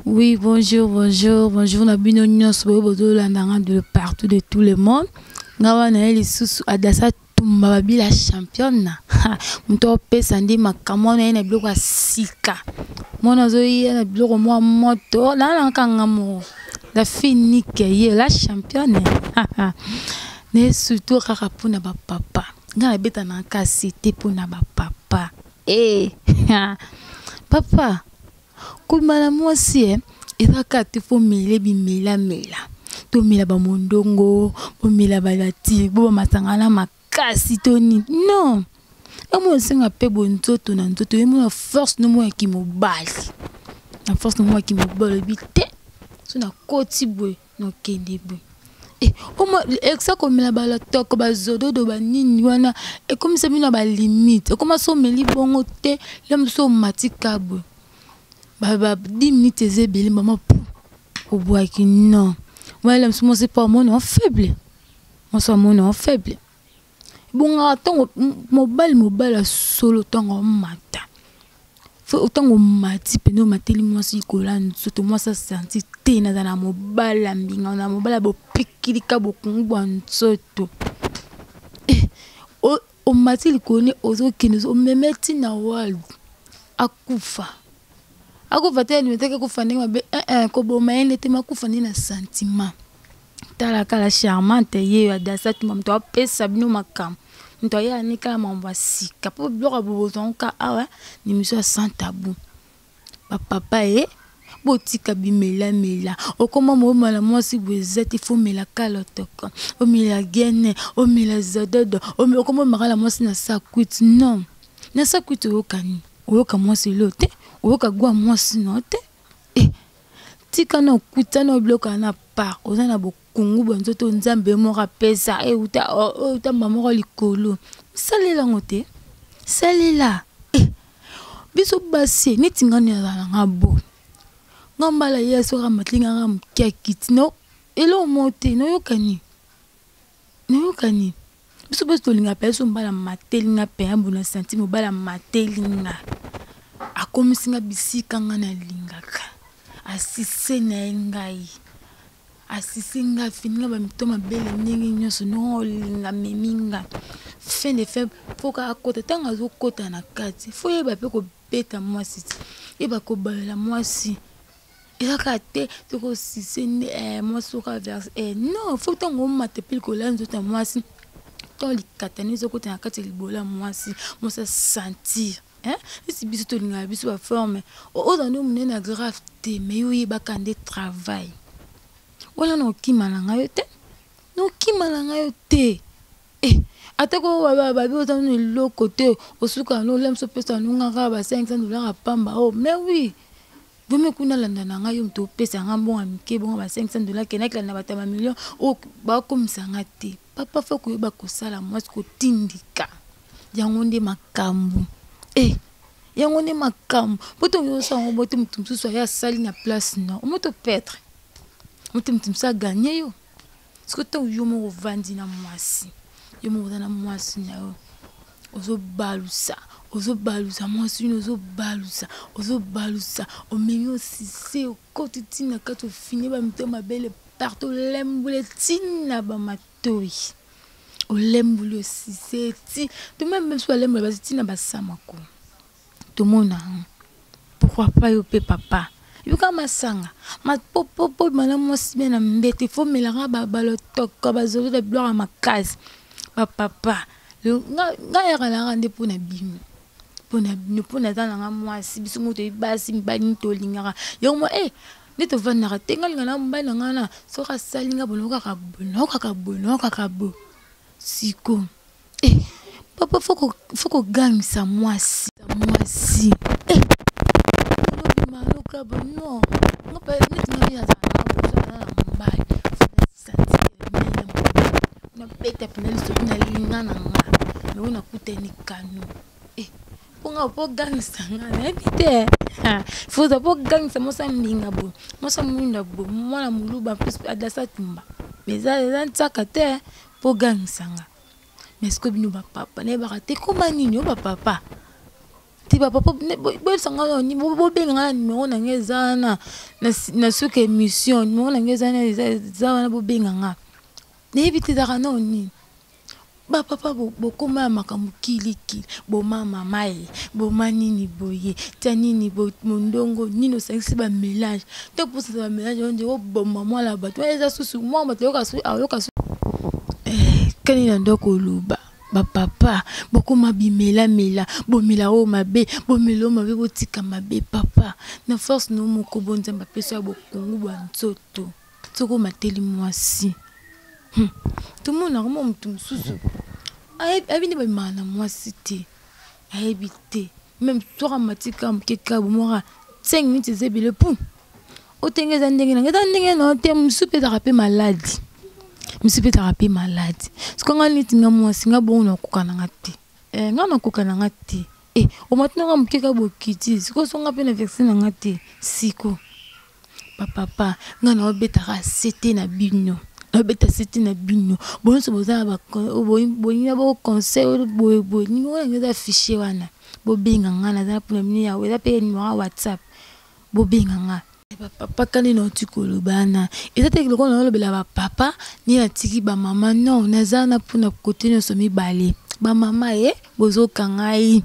Oui, bonjour, bonjour, bonjour na bino nyonso boyo bozolanda nga de partout de tout le monde. Nga wana ye lisusu Adassa Tumba Babila championne. Moto opesa nde makambo wana ye na biloko ya sika. Mwana azoya na biloko mwa moto, na kanga moko. La fille nike ye la championne. Ne surtout kaka mpona ba papa. Nga nabeta na kasi te mpona ba papa. Eh. Papa, kobima na mwasi eh, eza kaka te fo mele bimelamela tomela bamondongo bomela balati bo bamasanga na makasi to nini non emo esenga mpe bonzoto na nzoto ye mona force no moko ya kimobali na force no moko ya kimobali olobi te so nakoti boye nokende boye eh, exa komela balatoko bazododo banini wana ekomisa bino na balimite ekoma so omeli bongo te le mosusu omati kabwe ba 10 minutes eza ebele mama pu obwaki non wana le mosusu mwasi mpo amoni o faible mwasi amoni o faible ebongaka ntango mobali mobali ya solo ntango omata ntango omati mpena omateli mwasi likolo ya nzoto mwasi asanti te naza na mobali ya mbinga na mobali ya bopikilika bokungu bwa nzoto eh, omati likolo ne ozokende omeme ntina world akufa akufa te alimetaki akufa ndenge mabe eh, eh, koboma ye nde te makufa nde na sentiment Tala kala charmante ye yo adasa tuma moto apesa bino makambo moto aye anika makambo ya sika mpo biloko ya bobozwa ka awa na émission ya sans tabou bapapa ye botika bimelamela okoma moyoma na mwasi boye eza te fo omela kalotoko omela gene omela zododo okoma omaka na mwasi na sakwiti non na sakwiti oyokani oyoka mwasi elo te oyoka gwa mwasi no te eh, tika na okuta na biloko wana part oza na bokungu bwa nzoto nzambe moko apesa euta euta mba moko likolo salela yango te salela eh, biso basi neti nga nazala na nga bo nga mbala ye soki amateli nga nga moke akiti no eloko moko te noyokani noyokani biso basi tolingaka mpenza so mobali amateli nga mpenza boye na santi mobali amateli nga akomisi nga bisika nga nalingaka asise na ye ngai asisi nga afini nga bamito mabele ndenge nyonso ndenge olinga amemi nga fin de fin fo kaka akota ntango azokota na kati fo yeba mpe kobeta mwasi ti yeba kobalela mwasi eza kaka te soki osise nde eh, mwasi soki averse eh, non fo ntango omata mpe likolo ya nzoto ya mwasi to likata nde ezokota na kati ya libolo ya mwasi mwasi asentir neti biso tolingaka biso baforme oza nde monene ya grave te mais yo oyebaka nde travail wana na okima na ngai yo te na okima na ngai yo te eh, ata ko babi oza nano eloko te osuka no olemisa opesa no nga kaka ba 500 dollar ya pamba o oh, mais oui vomi kuna landa na ngai yo moto opesa nga mbongo ya mike bongo ba 500 dollar kendaki landa bato ya bamillion oyo bakomisa nga te papa fo koyeba kosala mwasi kotindika yango nde makambo e eh, yango nde makambo mpo ntongo osala yango bote moto mosusu aye asali na place na omoto petre moto moto mosusu aganye yo sikoyo ntango yo moko ovandi na mwasi yo moko oza na mwasi na yo ozobalusa ozobalusa mwasi ino ozobalusa ozobalusa omemi osise okoti ntina kati ofini bamito mabele partout olembule ntina bamatoi olembuli osise ti to meme biso balembula basi ntina basamako tomona yango pourquoi pas yo mpe papa yoka masanga mapopopo bima na mwasi be na mbete fo omelaka balotoko bazoloda biloko ya makasi bapapa nga yaka nanga nde mpo na bino mpo na bino mpo naza nanga mwasi biso moto toyebi basi mibali nini tolingaka yango mwa e nde tovandaka te nga linga na mobali na ngai na soki asali nga boye kaka boye naokaka boye naokaka boye siko Eh, papa faut faut kogangisa mwasi mwasi eh, olobima loka bo non nga pa neti nga nde nazala na mobali nabeta mpena lisoki nalinga na nga yango nakutani kano eh, mpo nga mpo ogangisa nga nayebi te foza mpo ogangisa mwasi ya mbinga boye mwasi ya mwinda boye mwana moluba plus adasa tumba mais eza ntiaka te mpo ogangisa nga mais sikoyo bino bapapa nayebaka te koma nini o bapapa Te ba papa boyebisa nga nani bobenga nga na numero na nga eza wana na suka émission numero na nga eza wana eza wana bobenga nga nayebi te ezalaka nao nini ba papa bokoma ya makambo kilikili boma mama ye boma nini boye tia nini mondongo nini osangisi ba mélange to posasa ba mélange oyo nde oboma mwana bato wana eza susu mwana bato ayoka susu eh, kani na ndoko oloba Ba papa bokoma bimela mela bomela oyo mabe bomela oyo mabe botika mabe papa na force no moko bo nzambe apesa yo bokungu bwa nzoto soki omateli mwasi hmm. tomonaka mwa moto mosusu ayebi nde babimaka na mwasi te ayebi te meme soki amati kaka moke kaka bomwaka 5 minutes eza ebele pu otenge eza ndenge nanga eza ndenge na te mosusu mpe ezalaka mpe maladi mosusu mpe ezalaka mpe maladi siko nga neti nga mwasi nga bongo nakoka nanga te eh, nga nakoka nanga te eh, omati nanga moke ka bokiti siko so nga mpe na vexe nanga te siko bapapa nga naobetaka sete na bino naobeta sete na bino bonso boza na bolingi na boconseil boyeboye nimero nanga eza fichier wana bobenga nga naza mpona bino yawe eza mpe nimero ya whatsapp Bobenga nga. Ba papa kani na oti koloba wana eza te lokola nalobela ba papa nde natiki ba mama non naza wana mpona kote nyonso mibale ba mama e bozoka ngai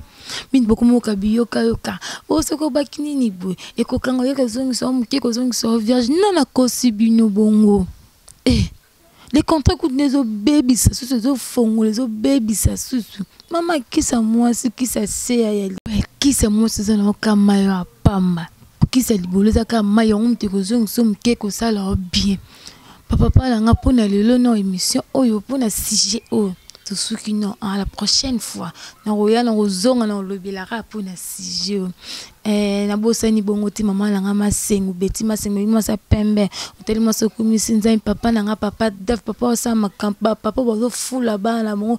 mingi bokomoka biyokayoka o soki obaki nini boye ekokanga oyoka ezongisa yo moke kozongisa yo vierge nani akosi bino bongo eh. Le contrat kutu nde ezobebisa susu ezofongola ezobebisa susu mama kisa mwasi kisa seya ya kisa mwasi eza na oka mai ya pamba kisa libolo eza kaka mai yango moto ekozongisa moke kosala yo bien papa na nga mpo na lelo na émission oyo mpo na sujet oyo tosuki non à la prochaine fois nakoya nakozonga nakolobelaka mpo na sujet oyo Eh, nabosani bongo te mama na nga masengu beti masengu oyebi mwasi ya pembe otali mwasi okumisi nzambe papa na nga papa daf papa osala makambo papa bazofula bana na bango.